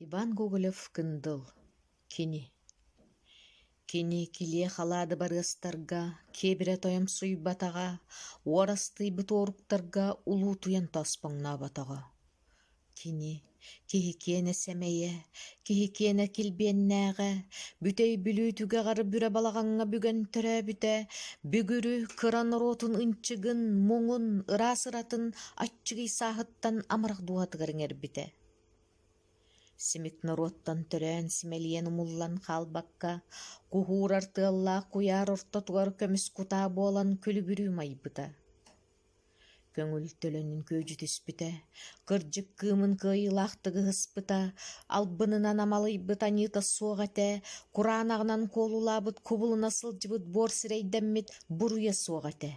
Иван Гоголев-Кындыл Кини Кини килиэ халаады барыастарга киэбирэ тойомсуйбатаҕа, уорастыйбыт уоруктарга улуутуйан тоспоҥноботоҕо. Кини киһи киэнэ сэмэйэ, киһи киэнэ килбиэннээҕэ, Бүтэй Бүлүү түгэҕэр бүрэ балаҕаҥҥа бүгэн төрөөбүтэ, бүгүрү кыра норуотун ынчыгын, муҥун, ыраас ыратын аччыгый сааһыттан амарах дууһатыгар иҥэрбитэ. Симик норуоттан төрөөн симэлийэн умуллан хаалбакка, куһуурар тыаллаах куйаар ортотугар көмүс кутаа буолан күлүбүрүү умайбыта. Көҥүл төлөнүн күөдьүтүспүтэ, кырдьык кыымын кыайыылаахтык ыһыспыта, албынынан амалыйбыт аньыыта суох этэ, кураанаҕынан куолулаабыт кубулуна сылдьыбыт буор сирэйдэммит буруйа суох этэ.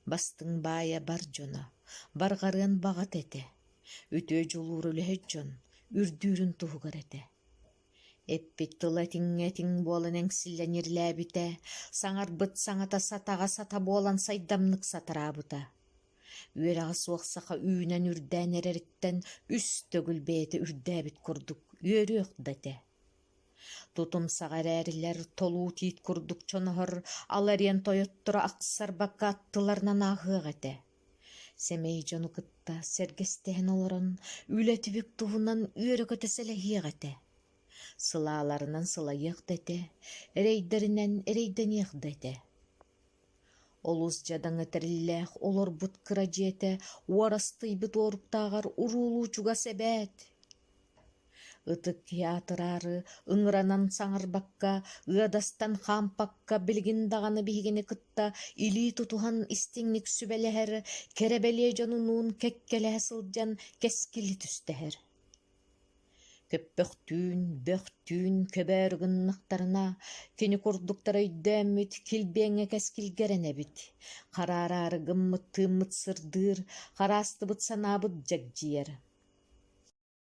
Бастыҥ баайа бар дьоно, барҕарыан баҕата этэ, үтүө дьулуур үлэһит дьон үрдүүрүн туһугар этэ. Эппит тыла этиҥҥэ этиҥ буолан эҥсиллэн ирлээбитэ, саҥарбыт саҥата сатаҕа сата буолан сайдамнык сатараабыта. Үөрэҕэ суох саха үүнэн үрдээн эрэриттэн үс төгүл бэйэтэ үрдээбит курдук үөрүөх да этэ. Тутумсаҕа эрээрилэр толуу тиит курдук чоноһор ал эриэн тойотторо ахсарбакка аттыларынан ааһыах этэ. Сэмэй дьону кытта сэргэстэһэн олорон, үлэ түбүк туһунан үөрэ-көтө сэлэһиэх этэ. Сылааларынан сылайыах да этэ, эрэйдэринэн эрэйдэниэх да этэ. Олус дьадаҥы тэриллээх олорбут кыра дьиэтэ уорастыйбыт уоруктааҕар уруулуу чугас эбээт. Ытык киһи аатыраары ыҥыранан саҥарбакка, ыадастан хаампакка билигин даҕаны биһигини кытта илии тутуһан истиҥник сүбэлэһэр, кэрэ-бэлиэ дьонунуун кэккэлэһэ сылдьан кэскили түстэһэр. Көппөхтүүн, бөхтүүн көбөөрү гыннахтарына, кини курдуктар өйдөөммүт килбиэҥҥэ кэскилгэ эрэнэбит, хараараары гыммыт тыыммыт сырдыыр, хараастыбыт санаабыт дьэгдьийэр.